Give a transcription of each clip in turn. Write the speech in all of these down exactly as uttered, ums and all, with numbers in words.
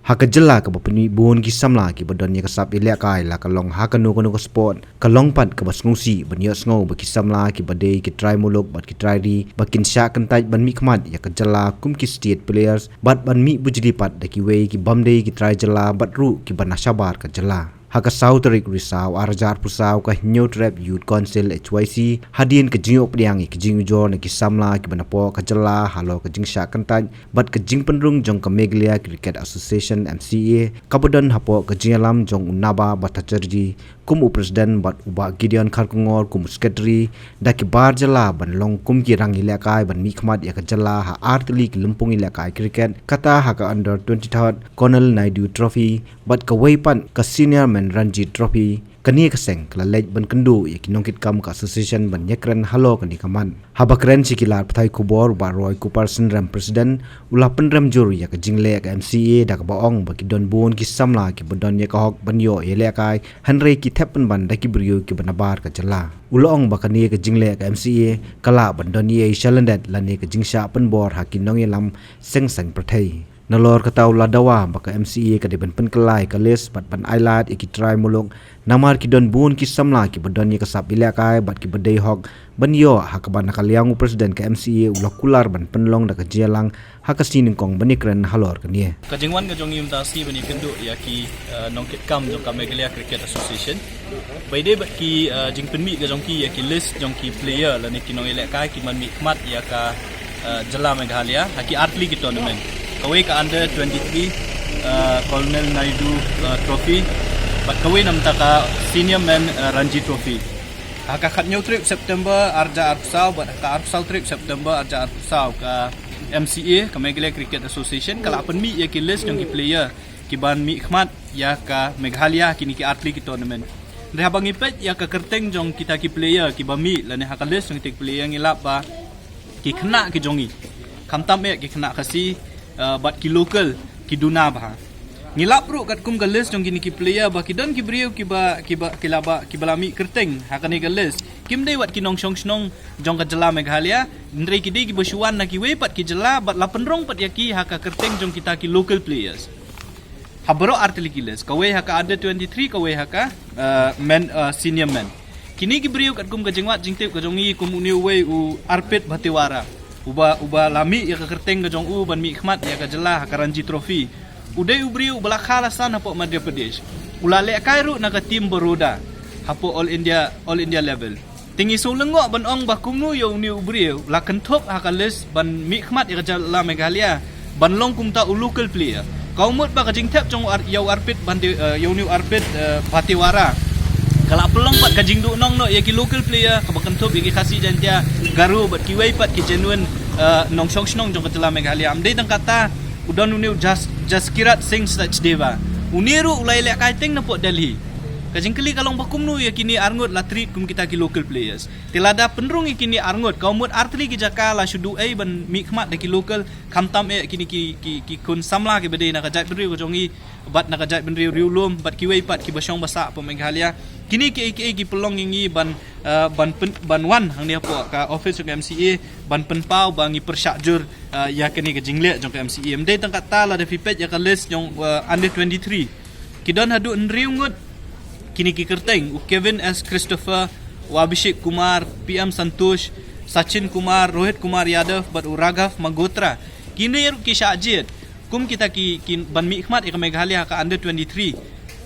Ha ka jylla kaba pynmih bun ki samla kiba don ïa ka sap ïalehkai la ka long ha kano kano ka sport, ka long pat kaba sngewsih ban ïohsngew ba ki samla kiba dei ki trai muluk bad ki trai ri ba kin shah kyntait ban mihkhmat ïa ka jylla kum ki state players bad ban mih bujli pat da kiwei ki bym dei ki trai jylla bad ruh kiba na shabar ka jylla. Ha ka saw tarik Risaw arhajar arphew saw ka Hynñiewtrep Youth Council H Y C hadien ka jingïoh pdiang ïa ka jingujor na ki samla kiba napoh ka jylla halor ka jingshah kyntait bad ka jingpynrung jong ka Meghalaya Cricket Association M C A kaba don hapoh ka jingïalam jong u Naba Bhattacharjee kum u president bad u Bah Gideon Kharkongor kum u secretary, da ki bar jylla ban long kum ki rang ïalehkai ban mihkhmat ïa ka jylla ha artylli ki lympung ïalehkai cricket, kata ha ka under twenty-third Colonel Naidu Trophy bad kawei pat ka Senior Men Ranji Trophy. Kane ka seng ka la leit ban kynduh ïa ki nongkitkam ka association ban ïakren halor kane ka mat. Haba kren sha ki lad pathai khubor u Bah Roy Cooper Synrem, president, u la pynrem jur ïa ka jingleh ka M C A da kaba ong ba ki don bun ki samla kiba don ïa ka hok ban ïoh ïalehkai, hynrei ki thep pynban da ki briew kiba nabar ka jylla. U la ong ba kane ka jingleh ka M C A ka lah ban don ïa i shalyndet lane ka jingshah pynbor ha ki nongïalam seng saiñ pyrthei. Nalor kata u la dawa ba ka M C A ka dei ban pynkylla ïa ka list bad ban ailad ïa ki trai muluk, namar ki don bun ki samla kiba don ïa ka sap ïalehkai bad kiba dei hok ban ïoh, ha kaba na ka liang u president ka M C A u la kular ban pynlong da ka jingïalang ha ka sngi nyngkong ban ïakren halor kane. Ka jingwan ka jong ngi mynta sngi ban ïakynduh ïa ki, eh, nongkitkam jong ka Meghalaya Cricket Association. Ba ïadei bad ki, eh, jingpynmih ka jong ki ïa ki list jong ki player lane ki nongïalehkai kiban mihkhmat ïa ka, eh, jylla Meghalaya ha ki artylli ki tournament. Kawei ka under twenty-three, eh, Colonel Naidu, eh, Trophy, bad kawei namar ka Senior Men, eh, Ranji Trophy. Ha ka khathynñiew tarik September arhajar arphew saw bad ha ka arphew saw tarik September arhajar arphew saw ka M C A, ka Meghalaya Cricket Association, ka la pynmih ïa ki list jong ki player kiban mihkhmat ïa ka Meghalaya kine ki artylli ki tournament. Hynrei haba ngi peit ïa ka kyrteng jong kita ki player kiba mih lane ha ka list jong kita ki player ngi lap ba ki khynnah ki jong ngi, khamtam eh ki khynnah Khasi, eh, bad ki local ki duna bha. Ngi lap ruh katkum ka list jong kine ki player ba ki don ki briew kiba, kiba, ki la ba, kiba la mih kyrteng ha kane ka list kim dei wat ki nongshong shnong jong ka jylla Meghalaya, hynrei ki dei kiba shu wan na kiwei pat ki jylla bad la pynrong pat ïa ki ha ka kyrteng jong kita ki local players. Ha baroh artylli ki list, kawei ha ka under twenty-three, kawei ha ka, eh, men, eh, senior men. Kine ki briew katkum ka jingwad jingtip ka jong ngi kum une uwei u Arpit Bhatewara, uba, uba la mih ïa ka kyrteng ka jong u ban mihkhmat ïa ka jylla ha ka Ranji Trophy. U dei u briew uba la kha la san hapoh Madhya Pradesh. U la lehkai ruh na ka team Baroda hapoh All India, All India level. Te ngi shu lyngngoh ban ong ba kumno ïa une u briew la kynthup ha ka list ban mihkhmat ïa ka jylla Meghalaya ban long kumta u local player. Ka mut ba ka jingthep jong u Ar-, ïa u Arpit Bhante, eh, ïa une u Arpit, eh, Bhatewara ka la pynlong pat ka jingduhnong noh ïa ki local player kaba kynthup ïa ki Khasi Jaintia, Garo bad kiwei pat ki genuine, eh, nongshong shnong jong ka jylla Meghalaya. Ym dei tang kata, u don une u Jas-, Jaskirat Singh Sachdeva. Une ruh u la ïalehkai teng napoh Delhi. Ka jingkylli ka long ba kumno ïa kine arngut la treat kum kita ki local players. Te lada pynrung ïa kine arngut, ka mut artylli ki jaka la shu duh ei ban mihkhmat da ki local, khamtam eh kine ki, ki, ki khun samla kiba dei na ka jaitbynriew ka jong ngi bad na ka jaitbynriew riewlum bad kiwei pat kiba shong ba sah hapoh Meghalaya. Kine kiei kiei ki pynlong ïa ngi ban, eh, ban pyn-, ban wan hangne hapoh ka office jong ka M C A ban pynpaw ba ngi pyrshah jur, eh, ïa kane ka jingleh jong ka M C A. Ym dei tang kata, lada phi peit ïa ka list jong, eh, under twenty-three, ki don haduh hynriew ngut kine ki kyrteng: u Kevin S Christopher, u Abhishek Kumar, P M Santosh, Sachin Kumar, Rohit Kumar Yadav bad u Raghav Magotra. Kine ruh ki shah jied kum kita ki, ki ban mihkhmat ïa ka Meghalaya ha ka under twenty-three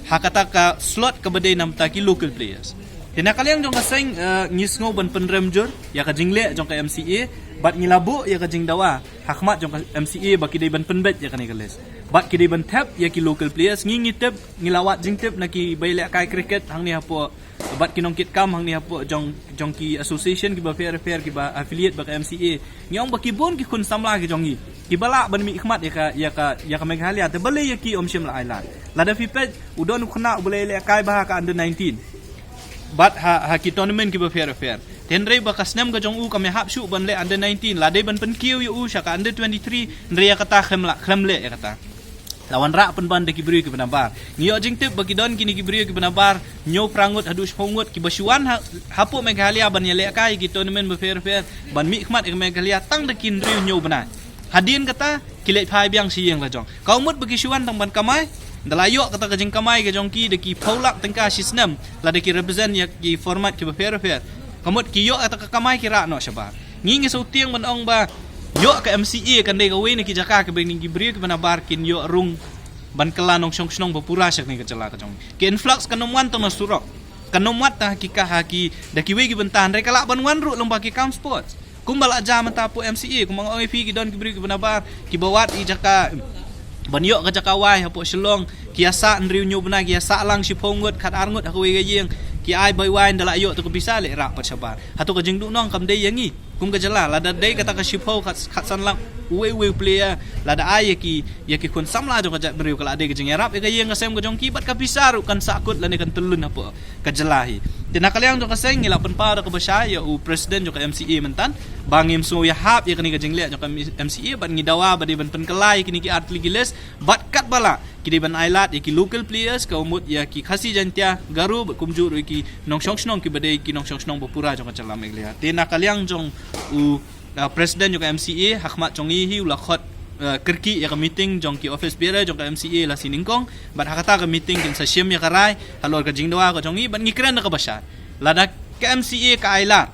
ha kata ka slot kaba dei namar ki local players. Te na ka liang jong ka seng, eh, ngi sngew ban pynrem jur ïa ka jingleh jong ka M C A bad ngi la buh ïa ka jingdawa ha khmat jong ka M C A ba ki dei ban pynbeit ïa kane ka list bad ki dei ban thep ïa ki local players. Ngi, ngi tip, ngi la wad jingtip na kiba ïalehkai cricket hangne hapoh bad ki nongkitkam hangne hapoh jong, jong ki association kiba pher pher kiba affiliate bad ka M C A. Ngi ong ba ki bun ki khun samla ki jong ngi kiba lah ban mihkhmat ïa ka, ïa ka, ïa ka Meghalaya, te balei ïa ki ym shym la ailad? Lada phi peit, u don u khynnah uba la ïalehkai bha ha ka under nineteen bad ha, ha ki tournament kiba pher pher. Te hynrei ba ka snem ka jong u kam ïahap shuh ban leh under nineteen, la dei ban pynkiew ïa u sha ka under twenty-three, hynrei ïa kata khlem lah, khlem leh ïa kata. La wanrah pynban da ki briew kiba nabar. Ngi ïoh jingtip ba ki don kine ki briew kiba nabar hynñiew phra ngut haduh shiphew ngut kiba shu wan ha, hapoh Meghalaya ban ïalehkai ïa ki tournament bapher bapher ban mihkhmat ïa ka Meghalaya tang da ki hynriew hynñiew bnai. Hadien kata ki leit phai biang sha ïing la jong. Ka mut ba ki shu wan tang ban kamai, da la ïoh kata ka jingkamai ka jong ki da ki phew lak tyngka shi snem, lada ki represent ïa ki format kiba pher pher. Ka mut ki ïoh kata ka kamai ki rah noh shabar. Ngi ngi shu tieng ban ong ba ïoh ka M C A kan dei kawei na ki jaka kiba ngi ki briew kiba nabar kin ïoh rung ban kylla nongshong shnong ba pura sha kane ka jylla ka jong. Ki influx kan ym wan tang na surok. Kan ym wan tang ha ki ka ha ki da kiwei ki bynta, hynrei ka lah ban wan ruh lyngba ki kam sports. Kumba la jia mynta hapoh M C A, kumba nga ong ïa phi ki don ki briew kiba nabar, kiba wad ïa jaka, ban ïoh ka jaka wai hapoh Shillong, ki ïa sah hynriew hynñiew bnai, ki ïa sah lang shiphew ngut, khat ar ngut ha kawei ka ïing, ki ai bai wai, da la ïoh tu ka pisa leh rah pat shabar. Hato ka jingduhnong kam dei ïa ngi kum ka jylla, lada dei kata ka shiphew khat, khat san lak uwei uwei u player, lada ai ïa ki, ïa ki khun samla jong ka jaitbynriew, ka la dei ka jingïarap ïa ka ïing ka sem ka jong ki, bad ka pisa ruh kan sahkut lane kan tyllun hapoh ka jylla hi. Te na ka liang jong ka seng ngi la pynpaw da kaba shai ïa u president jong ka M C A mynta, ba ngim sngew ïahap ïa kane ka jingleh jong ka M C A, bad ngi dawa ba dei ban pynkylla ïa kine ki artylli ki list, bad katba lah ki dei ban ailad ïa ki local players, ka mut ïa ki Khasi Jaintia, Garo, bad kumjuh ruh ïa ki nongshong shnong kiba dei ki nongshong shnong ba pura jong ka jylla Meghalaya. Te na ka liang jong u, uh, president jong ka M C A, ha khmat jong ngi hi u la khot, uh, kyrkieh ïa ka meeting jong ki office bearer jong ka M C A la shi nyngkong, bad ha kata ka meeting kin sa shim ïa ka rai halor ka jingdawa ka jong ngi, bad ngi kren da kaba shai. Lada ka M C A ka ailad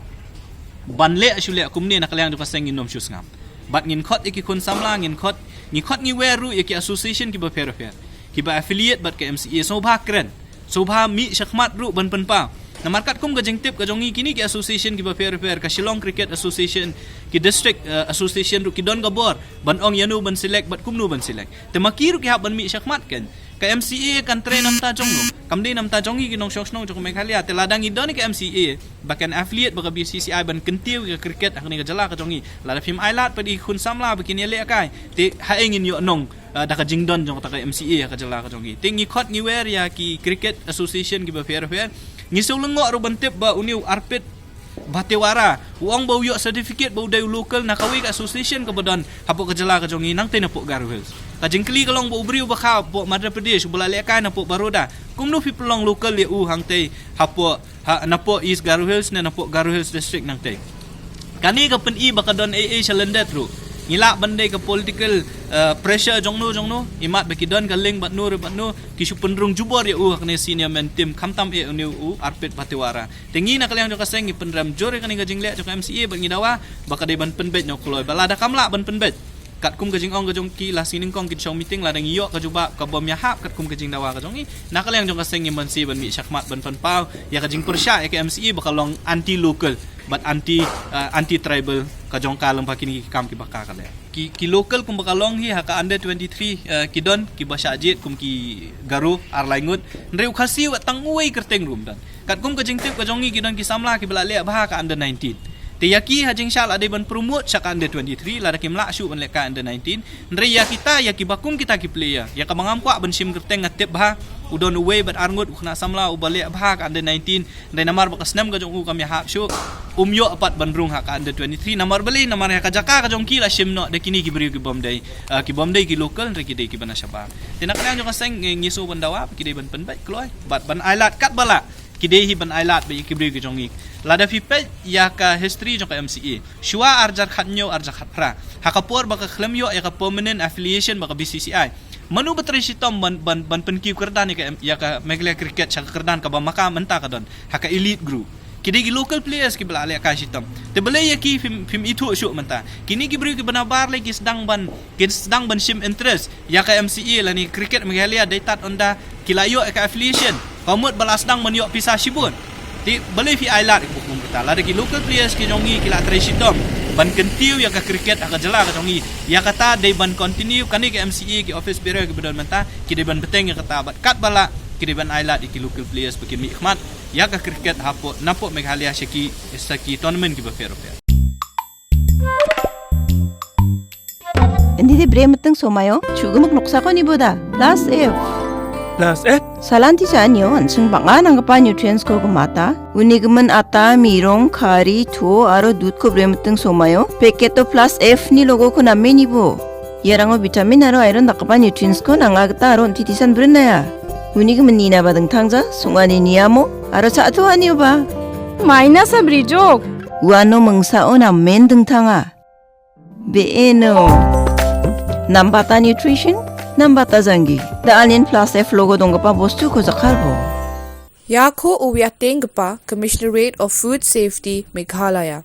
ban leh shu leh kumne, na ka liang jong ka seng ngin ym shu sngap. Bad ngin khot ïa ki khun samla, ngin khot, ngi khot ngi wer ruh ïa ki association kiba pher pher, kiba affiliate bad ka M C A, sngewbha kren, sngewbha mih shakhmat ruh ban pynpaw. Namar katkum ka jingtip ka jong ngi, kine ki association kiba pher pher, ka Shillong Cricket Association, ki district, eh, association ruh ki don ka bor ban ong ïano ban select bad kumno ban select. Te ma ki ruh ki hap ban mih shakhmat kan. Ka M C A kan trei namta jong no, kam dei namta jong ngi ki nongshong shnong jong ka Meghalaya. Te lada ngi don ïa ka M C A ba kan affiliate bad ka B C C I ban kyntiew ïa ka cricket ha kane ka jylla ka jong ngi, lada phim ailad pat ïa ki khun samla ba kin ïalehkai, te haei ngin ïoh nong, ah, da ka jingdon jong kata ka M C A ha ka jylla ka jong ngi. Te ngi khot ngi wer ïa ki cricket association kiba pher pher. Ngi shu lyngngoh ruh ban tip ba une u Arpit Bhatewara u ong ba u ïoh certificate ba u dei u local na kawei ka association kaba don hapoh ka jylla ka jong ngi, nangtei napoh Garo Hills. Ka jingkylli ka long ba u briew ba kha hapoh Madhya Pradesh uba la lehkai napoh Baroda, kumno phi pynlong local ïa u hangtei hapoh, ha, napoh East Garo Hills ne napoh Garo Hills District nangtei. Kane ka pyni ba ka don ei ei sha lyndet ruh. Ngi lah ban dei ka political, eh, pressure jong no jong no, imat ba ki don ka link bad no re bad no, ki shu pynrung jubor ïa u ha kane senior men team, khamtam eh une u Arpit Bhatewara. Te ngi na ka liang jong ka seng ngi pynrem jur ïa kane ka jingleh jong ka M C A bad ngi dawa ba ka dei ban pynbeit noh kloi, ba lada kam lah ban pynbeit, katkum ka jingong ka jong ki la shi nyngkong kin shong meeting, lada ngi ïoh ka jubab ka bym ïahap katkum ka jingdawa ka jong ngi, na ka liang jong ka seng ngim banse ban mih shakhmat ban pynpaw ïa ka jingpyrshah ïa ka M C A ba ka long anti local bad anti, eh, anti tribal ka jong ka lyngba kine ki kam kiba ka ka leh. Ki, ki local kumba ka long hi ha ka under twenty-three, eh, ki don kiba shah jied kum ki Garo ar lai ngut. Hynrei u Khasi wat tang uwei kyrteng ruh ym don. Katkum ka jingtip ka jong ngi ki don ki samla kiba la leh bha ha ka under nineteen. Te ïa ki ha jingshah la dei ban promote sha ka under twenty-three, lada kim lah shuh ban lehkai under nineteen. Hynrei ïa kita, ïa kiba kum kita ki player, ïa kaba ngam kwah ban shim kyrteng nga tip bha, u don uwei bad ar ngut u khynnah samla uba leh bha ha ka under nineteen. Hynrei namar ba ka snem ka jong u kam ïahap shuh, um ïoh pat ban rung ha ka under twenty-three. Namar balei? Namar ïa ka jaka ka jong ki la shim noh da kine ki briew ki bym dei, ah, ki bym dei ki local, hynrei ki dei kiba na shabar. Te na ka liang jong ka seng ngi, ngi sngew ban dawa ba ki dei ban pynbeit kloi bad ban ailad katba lah. Ki dei hi ban ailad bad ïa ki briew ki jong ngi. Lada phi peit ïa ka history jong ka M C A, shuwa ar hajar khathynñiew, ar hajar khatphra, ha ka por ba ka khlem ïoh ïa ka permanent affiliation bad ka B C C I, mano ba trei shitom ban, ban, ban pynkiew kyrdan ïa ka, ïa ka Meghalaya cricket sha ka kyrdan kaba ma ka mynta ka don ha ka elite group? Ki dei ki local players kiba la lehkai shitom. Te balei ïa ki phim, phim ithuh shuh mynta? Kine ki briew kiba nabar lei ki sdang ban, ki sdang ban shim interest ïa ka M C A lane cricket Meghalaya dei tad ynda ki la ïoh ïa ka affiliation. Ka mut ba la sdang ban ïoh pisa shibun. Te balei phi ailad ïa ka bukum kata? Lada ki local players ki jong ngi ki la trei shitom ban kyntiew ïa ka cricket ha ka jylla ka jong ngi, ïa kata dei ban continue. Kane ka M C A, ki office bearer kiba don mynta, ki dei ban bteng ïa kata bad katba lah ki dei ban ailad ïa ki local players ba kin mih khmat ïa ka cricket hapoh, napoh Meghalaya sha ki, sha ki tournament kiba pher pher. Indi de bre myteng somaio, chuga mak noksa ko ni boda. Plus F. Plus F? Salan ti cha nyo, ansung banga nang kapa nutrients ko kumata. Uni kemen ata, mirong, khari, thuo, aro dud ko bre myteng somaio. Packet to Plus F ni logo ko name ni bo. Ïa rango vitamin aro iron da kapa nutrients ko nang agta aro nti tisan brin na ya. Uni kemen ni na ba dengthang ja, sunga ni ni amo, aro cha tu ani ba. Minus a brijok. Uano mengsa o na men dengthang a. Beeno. Nambata nutrition, nambata janggi. Da alin plastic flogo dong kapa bostu ko jakar bo. Yako u yateng kapa Commissionerate of Food Safety Meghalaya.